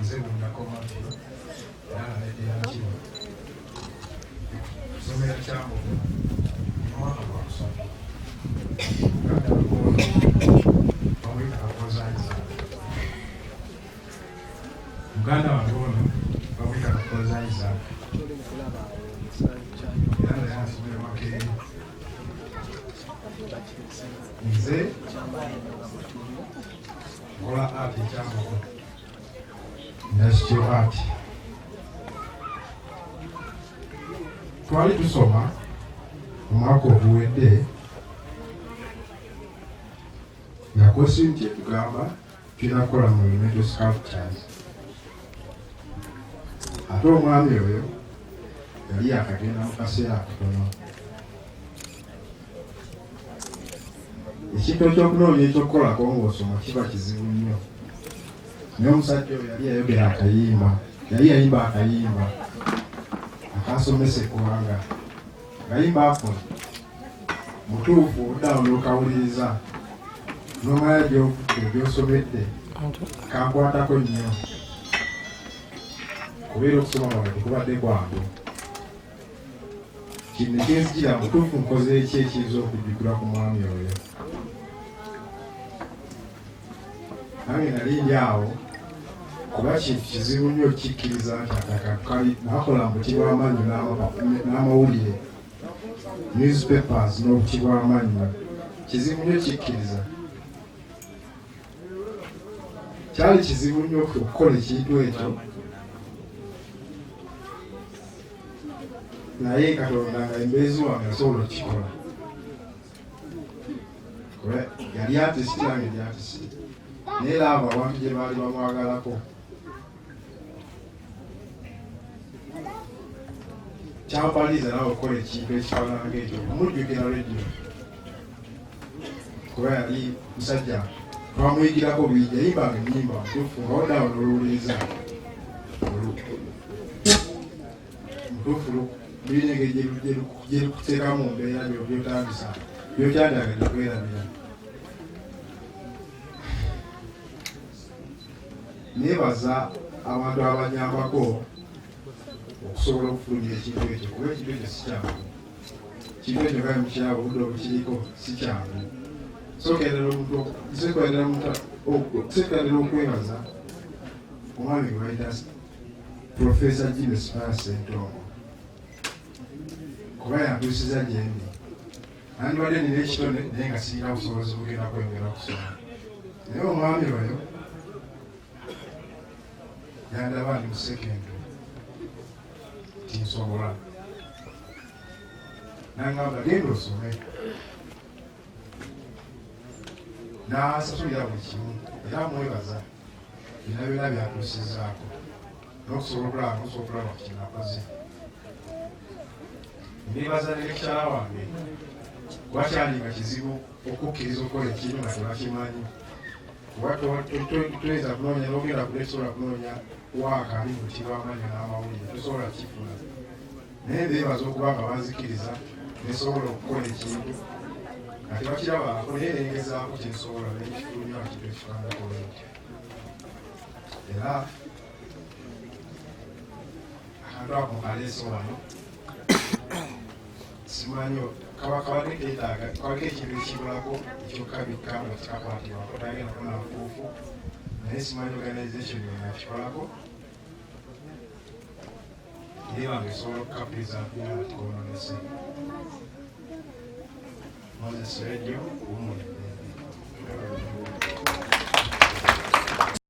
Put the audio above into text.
Nze Bundako Matthew era nga neddira Nkima. Nsomera Kyambogo, ndi mwaka gwa kusatu. Muganda wange ono bamuyita Kakooza Isaac. Muganda wange ono bamuyita Kakooza Isaac era naye asomera Makerere. Nze nkola art e Kyambogo, industrial art. Twali tusoma omwaka oguwedde nga kosi nti etugamba tulina kukola monumental sculptures, ate omwami oyo yali yakagenda mu kaseera akatono. Ekintu ekyokunoonya ekyokukolako ng'osoma kiba kizibu nnyo, naye omusajja oyo yali yayogera akayimba, yali yayimba akayimba akasomesa eggwanga. Akayimba ako mutuufu oddawo n'okawuliriza n'omanya gy'ovudde, gy'osomedde. Kankwatako nnyo kubeera okusoma kwange tekubadde kwangu. Kino kyenzijira mutuufu nkoze eki ekiyinza okujjukirwa ku mwami oyo. Nange nali ndi awo, kuba kintu kizibu nnyo okukikkiriza nti akantu kali nakola mu buti bw'amannyo n'amawulire, newspapers n'obuti bw'amannyo. Kizibu nnyo kikkiriza. Kyali kizibu nnyo okukola ekintu ekyo, naye Katonda nga embeezi wange asobola okukikola. Yali artist yange ndi artist, naye era abo abantu gye baali bamwagalako kyampaliriza nawe okukola ekintu ekifaanana ng'ekyo okumujjukira radio, kuba yali musajja twamuyigirako bingi. Yayimbanga ennyimba mutuufu nga odaawo n'oluwuliriza mutuufu lulina engeri gyerukuteeka mu mbeera gyotandisa gyotyandagadde kwerabira. Neebaza abantu abanyambako okusobola okufulumya ekintu ekyo, kuba ekintu ekyo si kyangu. Kintu ekyo kale mukiraba obudde obukiriko si kyangu. Sookera okwebaza omwami gwe bayita Profesa Jimmy Spire Ssentongo, kuba yantuusiza gyendi. Nandibadde nina ekitone naye nga sirina busobozi bugenda kweyongera okusoma, naye omwami oyo yandaba ndi mu secondary tinsobola, nangamba genda osome, n'ansasulira buli kimu. Era mwebaza byonna byonna byatuusizaako n'okusobola okulaba nokusobola okulaba ku kyenakoze. Nebaza ne lecturer wange, kuba kyalinga kizibu okukkiriza okukola ekintu nga tebakimanyi, kuba toyinza kunoonya n'ogenda kule tosobola kunoonya waaka ali mu buti bw'amannyo n'amawulire, tosobola kukifuna. Naye beebaza okuba nga banzikiriza nesobola okukola ekintu nga tebakirabaako, naye nengezaako kyensobola nekifulumya kintu ekifaananako bwekyo. Era akantu ako nkaleese wano, simanyi kaba kabadde keetaaga kabako ekintu ekibulako ekyokukabikka nga kikakwatibwako tagenda kufuna nfuufu, naye simanyi organization enakikolako naye bange esobola okukapreservinga nga tikoononese. Moses Radio, wummulidde.